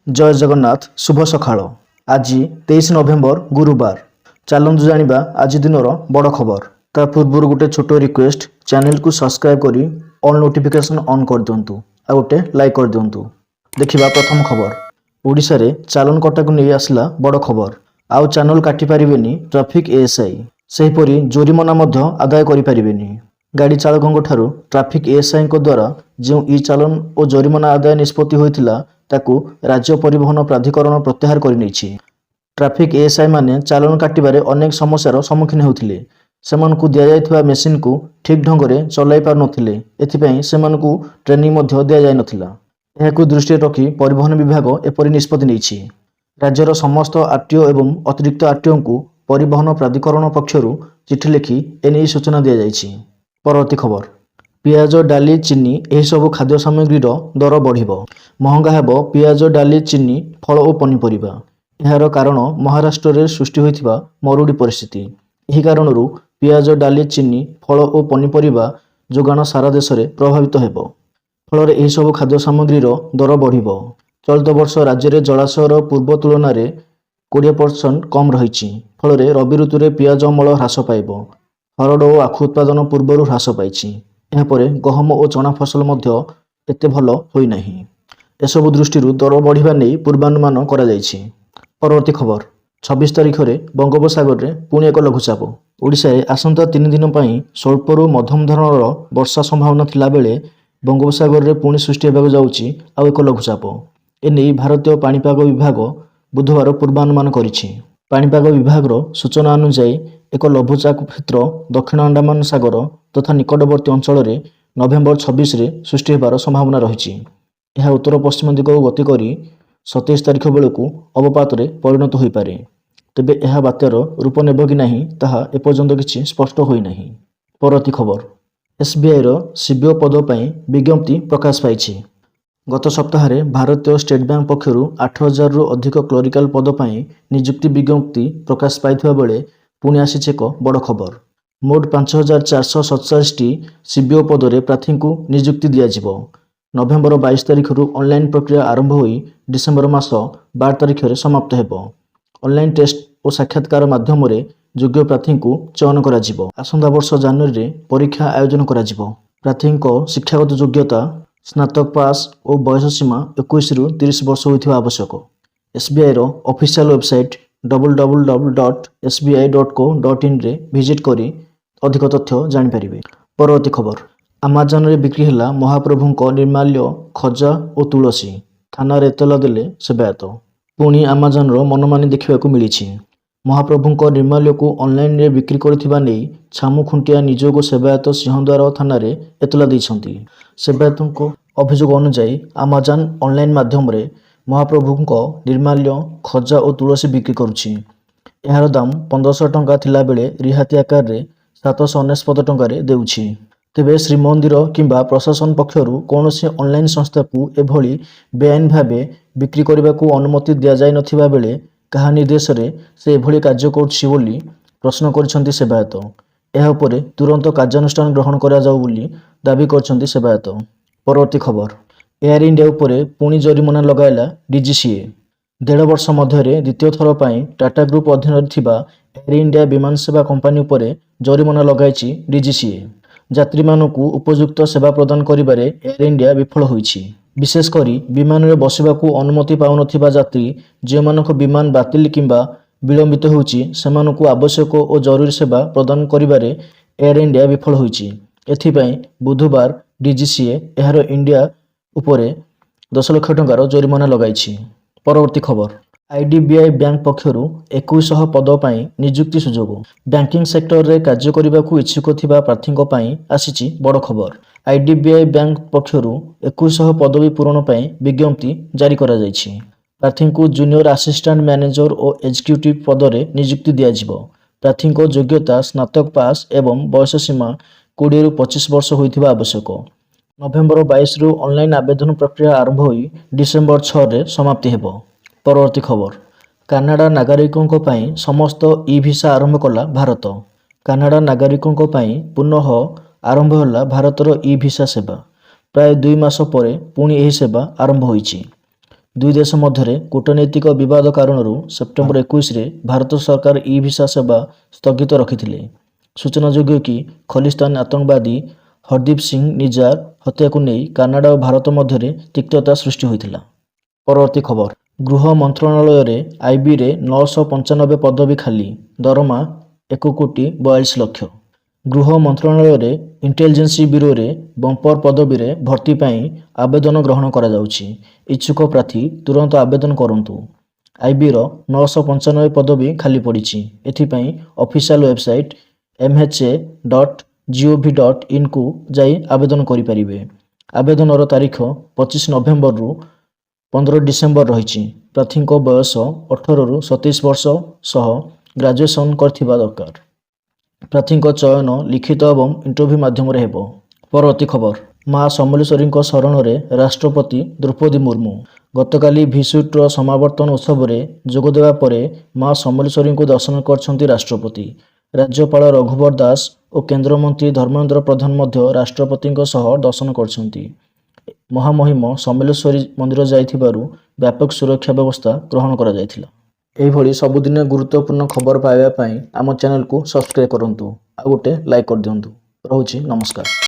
ଜୟ ଜଗନ୍ନାଥ, ଶୁଭ ସକାଳ। ଆଜି 23 ନଭେମ୍ବର, ଗୁରୁବାର। ଚାଲନ୍ତୁ ଜାଣିବା ଆଜି ଦିନର ବଡ଼ ଖବର। ତା ପୂର୍ବରୁ ଗୋଟେ ଛୋଟ ରିକ୍ୱେଷ୍ଟ, ଚ୍ୟାନେଲକୁ ସବସ୍କ୍ରାଇବ୍ କରି ଅଲ୍ ନୋଟିଫିକେସନ୍ ଅନ୍ କରିଦିଅନ୍ତୁ ଆଉ ଗୋଟେ ଲାଇକ୍ କରିଦିଅନ୍ତୁ। ଦେଖିବା ପ୍ରଥମ ଖବର। ଓଡ଼ିଶାରେ ଚାଲାଣ କଟାକୁ ନେଇ ଆସିଲା ବଡ଼ ଖବର। ଆଉ ଚାଲାଣ କାଟି ପାରିବେନି ଟ୍ରାଫିକ୍ ଏଏସ୍ଆଇ। ସେହିପରି ଜୋରିମନା ମଧ୍ୟ ଆଦାୟ କରିପାରିବେନି। ଗାଡ଼ି ଚାଳକଙ୍କ ଠାରୁ ଟ୍ରାଫିକ୍ ଏଏସ୍ଆଇଙ୍କ ଦ୍ୱାରା ଯେଉଁ ଇ ଚାଲାଣ ଓ ଜରିମାନା ଆଦାୟ ନିଷ୍ପତ୍ତି ହୋଇଥିଲା, ତାକୁ ରାଜ୍ୟ ପରିବହନ ପ୍ରାଧିକରଣ ପ୍ରତ୍ୟାହାର କରିନେଇଛି। ଟ୍ରାଫିକ୍ ଏଏସ୍ଆଇ ମାନେ ଚାଲାଣ କାଟିବାରେ ଅନେକ ସମସ୍ୟାର ସମ୍ମୁଖୀନ ହେଉଥିଲେ। ସେମାନଙ୍କୁ ଦିଆଯାଇଥିବା ମେସିନକୁ ଠିକ୍ ଢଙ୍ଗରେ ଚଲାଇ ପାରୁନଥିଲେ। ଏଥିପାଇଁ ସେମାନଙ୍କୁ ଟ୍ରେନିଂ ମଧ୍ୟ ଦିଆଯାଇନଥିଲା। ଏହାକୁ ଦୃଷ୍ଟିରେ ରଖି ପରିବହନ ବିଭାଗ ଏପରି ନିଷ୍ପତ୍ତି ନେଇଛି। ରାଜ୍ୟର ସମସ୍ତ ଆରଟିଓ ଏବଂ ଅତିରିକ୍ତ ଆରଟିଓଙ୍କୁ ପରିବହନ ପ୍ରାଧିକରଣ ପକ୍ଷରୁ ଚିଠି ଲେଖି ଏନେଇ ସୂଚନା ଦିଆଯାଇଛି। ପରବର୍ତ୍ତୀ ଖବର। ପିଆଜ, ଡାଲି, ଚିନି ଏହିସବୁ ଖାଦ୍ୟ ସାମଗ୍ରୀର ଦର ବଢ଼ିବ। ମହଙ୍ଗା ହେବ ପିଆଜ, ଡାଲି, ଚିନି, ଫଳ ଓ ପନିପରିବା। ଏହାର କାରଣ ମହାରାଷ୍ଟ୍ରରେ ସୃଷ୍ଟି ହୋଇଥିବା ମରୁଡ଼ି ପରିସ୍ଥିତି। ଏହି କାରଣରୁ ପିଆଜ, ଡାଲି, ଚିନି, ଫଳ ଓ ପନିପରିବା ଯୋଗାଣ ସାରା ଦେଶରେ ପ୍ରଭାବିତ ହେବ। ଫଳରେ ଏହିସବୁ ଖାଦ୍ୟ ସାମଗ୍ରୀର ଦର ବଢ଼ିବ। ଚଳିତ ବର୍ଷ ରାଜ୍ୟରେ ଜଳାଶୟର ପୂର୍ବ ତୁଳନାରେ 20% କମ୍ ରହିଛି। ଫଳରେ ରବି ଋତୁରେ ପିଆଜ ଅମଳ ହ୍ରାସ ପାଇବ। ହରଡ଼ ଓ ଆଖୁ ଉତ୍ପାଦନ ପୂର୍ବରୁ ହ୍ରାସ ପାଇଛି। ଏହାପରେ ଗହମ ଓ ଚଣା ଫସଲ ମଧ୍ୟ ଏତେ ଭଲ ହୋଇନାହିଁ। ଏସବୁ ଦୃଷ୍ଟିରୁ ଦର ବଢ଼ିବା ନେଇ ପୂର୍ବାନୁମାନ କରାଯାଇଛି। ପରବର୍ତ୍ତୀ ଖବର। 26 ତାରିଖରେ ବଙ୍ଗୋପସାଗରରେ ପୁଣି ଏକ ଲଘୁଚାପ। ଓଡ଼ିଶାରେ ଆସନ୍ତା 3 ଦିନ ପାଇଁ ସ୍ୱଳ୍ପରୁ ମଧ୍ୟମ ଧରଣର ବର୍ଷା ସମ୍ଭାବନା ଥିଲାବେଳେ ବଙ୍ଗୋପସାଗରରେ ପୁଣି ସୃଷ୍ଟି ହେବାକୁ ଯାଉଛି ଆଉ ଏକ ଲଘୁଚାପ। ଏନେଇ ଭାରତୀୟ ପାଣିପାଗ ବିଭାଗ ବୁଧବାର ପୂର୍ବାନୁମାନ କରିଛି। ପାଣିପାଗ ବିଭାଗର ସୂଚନା ଅନୁଯାୟୀ, ଏକ ଲଘୁଚାପ କ୍ଷେତ୍ର ଦକ୍ଷିଣ ଆଣ୍ଡାମାନ ସାଗର ତଥା ନିକଟବର୍ତ୍ତୀ ଅଞ୍ଚଳରେ ନଭେମ୍ବର 26ରେ ସୃଷ୍ଟି ହେବାର ସମ୍ଭାବନା ରହିଛି। ଏହା ଉତ୍ତର ପଶ୍ଚିମ ଦିଗକୁ ଗତି କରି 27 ତାରିଖ ବେଳକୁ ଅବପାତରେ ପରିଣତ ହୋଇପାରେ। ତେବେ ଏହା ବାତ୍ୟାର ରୂପ ନେବ କି ନାହିଁ, ତାହା ଏପର୍ଯ୍ୟନ୍ତ କିଛି ସ୍ପଷ୍ଟ ହୋଇନାହିଁ। ପରବର୍ତ୍ତୀ ଖବର। ଏସ୍ବିଆଇର ସିବିଓ ପଦ ପାଇଁ ବିଜ୍ଞପ୍ତି ପ୍ରକାଶ ପାଇଛି। ଗତ ସପ୍ତାହରେ ଭାରତୀୟ ଷ୍ଟେଟ୍ ବ୍ୟାଙ୍କ ପକ୍ଷରୁ 8000ରୁ ଅଧିକ କ୍ଲରିକାଲ ପଦ ପାଇଁ ନିଯୁକ୍ତି ବିଜ୍ଞପ୍ତି ପ୍ରକାଶ ପାଇଥିବା ବେଳେ ପୁଣି ଆସିଛି ଏକ ବଡ଼ ଖବର। ମୋଟ 5447ଟି ସିବିଓ ପଦରେ ପ୍ରାର୍ଥୀଙ୍କୁ ନିଯୁକ୍ତି ଦିଆଯିବ। ନଭେମ୍ବର 22 ତାରିଖରୁ ଅନଲାଇନ୍ ପ୍ରକ୍ରିୟା ଆରମ୍ଭ ହୋଇ ଡିସେମ୍ବର ମାସ 12 ତାରିଖରେ ସମାପ୍ତ ହେବ। ଅନଲାଇନ୍ ଟେଷ୍ଟ ଓ ସାକ୍ଷାତକାର ମାଧ୍ୟମରେ ଯୋଗ୍ୟ ପ୍ରାର୍ଥୀଙ୍କୁ ଚୟନ କରାଯିବ। ଆସନ୍ତା ବର୍ଷ ଜାନୁଆରୀରେ ପରୀକ୍ଷା ଆୟୋଜନ କରାଯିବ। ପ୍ରାର୍ଥୀଙ୍କ ଶିକ୍ଷାଗତ ଯୋଗ୍ୟତା ସ୍ନାତକ ପାସ୍ ଓ ବୟସ ସୀମା 21ରୁ 30 ବର୍ଷ ହୋଇଥିବା ଆବଶ୍ୟକ। ଏସ୍ବିଆଇର ଅଫିସିଆଲ ୱେବସାଇଟ୍ www.sbi.co.inରେ ଭିଜିଟ୍ କରି ଅଧିକ ତଥ୍ୟ ଜାଣିପାରିବେ। ପରବର୍ତ୍ତୀ ଖବର। ଆମାଜନରେ ବିକ୍ରି ହେଲା ମହାପ୍ରଭୁଙ୍କ ନିର୍ମାଲ୍ୟ, ଖଜା ଓ ତୁଳସୀ, ଥାନାରେ ଏତଲା ଦେଲେ ସେବାୟତ। ପୁଣି ଆମାଜନର ମନମାନି ଦେଖିବାକୁ ମିଳିଛି। ମହାପ୍ରଭୁଙ୍କ ନିର୍ମାଲ୍ୟକୁ ଅନଲାଇନରେ ବିକ୍ରି କରୁଥିବା ନେଇ ଛାମୁ ଖୁଣ୍ଟିଆ ନିଯୋଗ ସେବାୟତ ସିଂହଦ୍ୱାର ଥାନାରେ ଏତଲା ଦେଇଛନ୍ତି। ସେବାୟତଙ୍କ ଅଭିଯୋଗ ଅନୁଯାୟୀ, ଆମାଜନ ଅନଲାଇନ ମାଧ୍ୟମରେ ମହାପ୍ରଭୁଙ୍କ ନିର୍ମାଲ୍ୟ, ଖଜା ଓ ତୁଳସୀ ବିକ୍ରି କରୁଛି। ଏହାର ଦାମ 1500 ଟଙ୍କା ଥିଲାବେଳେ ରିହାତି ଆକାରରେ 799 ଟଙ୍କାରେ ଦେଉଛି। ତେବେ ଶ୍ରୀମନ୍ଦିର କିମ୍ବା ପ୍ରଶାସନ ପକ୍ଷରୁ କୌଣସି ଅନଲାଇନ ସଂସ୍ଥାକୁ ଏଭଳି ବେଆଇନ ଭାବେ ବିକ୍ରି କରିବାକୁ ଅନୁମତି ଦିଆଯାଇନଥିବା ବେଳେ କାହା ନିର୍ଦ୍ଦେଶରେ ସେ ଏଭଳି କାର୍ଯ୍ୟ କରୁଛି ବୋଲି ପ୍ରଶ୍ନ କରିଛନ୍ତି ସେବାୟତ। ଏହା ଉପରେ ତୁରନ୍ତ କାର୍ଯ୍ୟାନୁଷ୍ଠାନ ଗ୍ରହଣ କରାଯାଉ ବୋଲି ଦାବି କରିଛନ୍ତି ସେବାୟତ। ପରବର୍ତ୍ତୀ ଖବର। ଏୟାର ଇଣ୍ଡିଆ ଉପରେ ପୁଣି ଜରିମାନା ଲଗାଇଲା ଡିଜିସିଏ। ଦେଢ଼ ବର୍ଷ ମଧ୍ୟରେ ଦ୍ୱିତୀୟ ଥର ପାଇଁ ଟାଟା ଗ୍ରୁପ୍ ଅଧୀନରେ ଥିବା ଏୟାର ଇଣ୍ଡିଆ ବିମାନ ସେବା କମ୍ପାନୀ ଉପରେ ଜରିମାନା ଲଗାଇଛି ଡିଜିସିଏ। ଯାତ୍ରୀମାନଙ୍କୁ ଉପଯୁକ୍ତ ସେବା ପ୍ରଦାନ କରିବାରେ ଏୟାର ଇଣ୍ଡିଆ ବିଫଳ ହୋଇଛି। ବିଶେଷ କରି ବିମାନରେ ବସିବାକୁ ଅନୁମତି ପାଉନଥିବା ଯାତ୍ରୀ, ଯେଉଁମାନଙ୍କ ବିମାନ ବାତିଲ କିମ୍ବା ବିଳମ୍ବିତ ହେଉଛି, ସେମାନଙ୍କୁ ଆବଶ୍ୟକ ଓ ଜରୁରୀ ସେବା ପ୍ରଦାନ କରିବାରେ ଏୟାର ଇଣ୍ଡିଆ ବିଫଳ ହୋଇଛି। ଏଥିପାଇଁ ବୁଧବାର ଡିଜିସିଏ ଏୟାର ଇଣ୍ଡିଆ ଉପରେ 10 ଲକ୍ଷ ଟଙ୍କାର ଜରିମାନା ଲଗାଇଛି। ପରବର୍ତ୍ତୀ ଖବର। ଆଇଡିବିଆଇ ବ୍ୟାଙ୍କ ପକ୍ଷରୁ 2100 ପଦ ପାଇଁ ନିଯୁକ୍ତି ସୁଯୋଗ। ବ୍ୟାଙ୍କିଂ ସେକ୍ଟରରେ କାର୍ଯ୍ୟ କରିବାକୁ ଇଚ୍ଛୁକ ଥିବା ପ୍ରାର୍ଥୀଙ୍କ ପାଇଁ ଆସିଛି ବଡ଼ ଖବର। ଆଇଡିବିଆଇ ବ୍ୟାଙ୍କ ପକ୍ଷରୁ 2100 ପଦବୀ ପୂରଣ ପାଇଁ ବିଜ୍ଞପ୍ତି ଜାରି କରାଯାଇଛି। ପ୍ରାର୍ଥୀଙ୍କୁ ଜୁନିୟର ଆସିଷ୍ଟାଣ୍ଟ ମ୍ୟାନେଜର ଓ ଏକ୍ଜିକ୍ୟୁଟିଭ ପଦରେ ନିଯୁକ୍ତି ଦିଆଯିବ। ପ୍ରାର୍ଥୀଙ୍କ ଯୋଗ୍ୟତା ସ୍ନାତକ ପାସ୍ ଏବଂ ବୟସ ସୀମା 20ରୁ 25 ବର୍ଷ ହୋଇଥିବା ଆବଶ୍ୟକ। ନଭେମ୍ବର 22ରୁ ଅନଲାଇନ୍ ଆବେଦନ ପ୍ରକ୍ରିୟା ଆରମ୍ଭ ହୋଇ ଡିସେମ୍ବର 6ରେ ସମାପ୍ତି ହେବ। ପରବର୍ତ୍ତୀ ଖବର। କାନାଡା ନାଗରିକଙ୍କ ପାଇଁ ସମସ୍ତ ଇ ଭିସା ଆରମ୍ଭ କଲା ଭାରତ। କାନାଡା ନାଗରିକଙ୍କ ପାଇଁ ପୁନଃ ଆରମ୍ଭ ହେଲା ଭାରତର ଇ ଭିସା ସେବା। ପ୍ରାୟ 2 ମାସ ପରେ ପୁଣି ଏହି ସେବା ଆରମ୍ଭ ହୋଇଛି। ଦୁଇ ଦେଶ ମଧ୍ୟରେ କୂଟନୈତିକ ବିବାଦ କାରଣରୁ ସେପ୍ଟେମ୍ବର 21ରେ ଭାରତ ସରକାର ଇ ଭିସା ସେବା ସ୍ଥଗିତ ରଖିଥିଲେ। ସୂଚନାଯୋଗ୍ୟ କି, ଖଲିସ୍ତାନ ଆତଙ୍କବାଦୀ ହରଦୀପ ସିଂ ନିଜାର ହତ୍ୟାକୁ ନେଇ କାନାଡା ଓ ଭାରତ ମଧ୍ୟରେ ତିକ୍ତତା ସୃଷ୍ଟି ହୋଇଥିଲା। ପରବର୍ତ୍ତୀ ଖବର। ଗୃହ ମନ୍ତ୍ରଣାଳୟରେ ଆଇବିରେ 995 ପଦବୀ ଖାଲି, ଦରମା 1 କୋଟି 42 ଲକ୍ଷ। ଗୃହ ମନ୍ତ୍ରଣାଳୟରେ ଇଣ୍ଟେଲିଜେନ୍ସ ବ୍ୟୁରୋରେ ବମ୍ପର ପଦବୀରେ ଭର୍ତ୍ତି ପାଇଁ ଆବେଦନ ଗ୍ରହଣ କରାଯାଉଛି। ଇଚ୍ଛୁକ ପ୍ରାର୍ଥୀ ତୁରନ୍ତ ଆବେଦନ କରନ୍ତୁ। ଆଇବିର 995 ପଦବୀ ଖାଲି ପଡ଼ିଛି। ଏଥିପାଇଁ ଅଫିସିଆଲ ୱେବସାଇଟ୍ mha.gov.inକୁ ଯାଇ ଆବେଦନ କରିପାରିବେ। ଆବେଦନର ତାରିଖ 25 ନଭେମ୍ବରରୁ 15 ଡିସେମ୍ବର ରହିଛି। ପ୍ରାର୍ଥୀଙ୍କ ବୟସ 18ରୁ 27 ବର୍ଷ ସହ ଗ୍ରାଜୁଏସନ୍ କରିଥିବା ଦରକାର। ପ୍ରାର୍ଥୀଙ୍କ ଚୟନ ଲିଖିତ ଏବଂ ଇଣ୍ଟରଭ୍ୟୁ ମାଧ୍ୟମରେ ହେବ। ପରବର୍ତ୍ତୀ ଖବର। ମା ସମଲେଶ୍ୱରୀଙ୍କ ଶରଣରେ ରାଷ୍ଟ୍ରପତି ଦ୍ରୌପଦୀ ମୁର୍ମୁ। ଗତକାଲି ଭିସୁଟ୍ର ସମାବର୍ତ୍ତନ ଉତ୍ସବରେ ଯୋଗଦେବା ପରେ ମା ସମଲେଶ୍ୱରୀଙ୍କୁ ଦର୍ଶନ କରିଛନ୍ତି ରାଷ୍ଟ୍ରପତି। ରାଜ୍ୟପାଳ ରଘୁବର ଦାସ ଓ କେନ୍ଦ୍ରମନ୍ତ୍ରୀ ଧର୍ମେନ୍ଦ୍ର ପ୍ରଧାନ ମଧ୍ୟ ରାଷ୍ଟ୍ରପତିଙ୍କ ସହ ଦର୍ଶନ କରିଛନ୍ତି। ମହାମହିମ ସମଲେଶ୍ୱରୀ ମନ୍ଦିର ଯାଇଥିବାରୁ ବ୍ୟାପକ ସୁରକ୍ଷା ବ୍ୟବସ୍ଥା ଗ୍ରହଣ କରାଯାଇଥିଲା। ଏହିଭଳି ସବୁଦିନ ଗୁରୁତ୍ୱପୂର୍ଣ୍ଣ ଖବର ପାଇବା ପାଇଁ ଆମ ଚ୍ୟାନେଲକୁ ସବସ୍କ୍ରାଇବ୍ କରନ୍ତୁ ଆଉ ଗୋଟେ ଲାଇକ୍ କରିଦିଅନ୍ତୁ। ରହୁଛି, ନମସ୍କାର।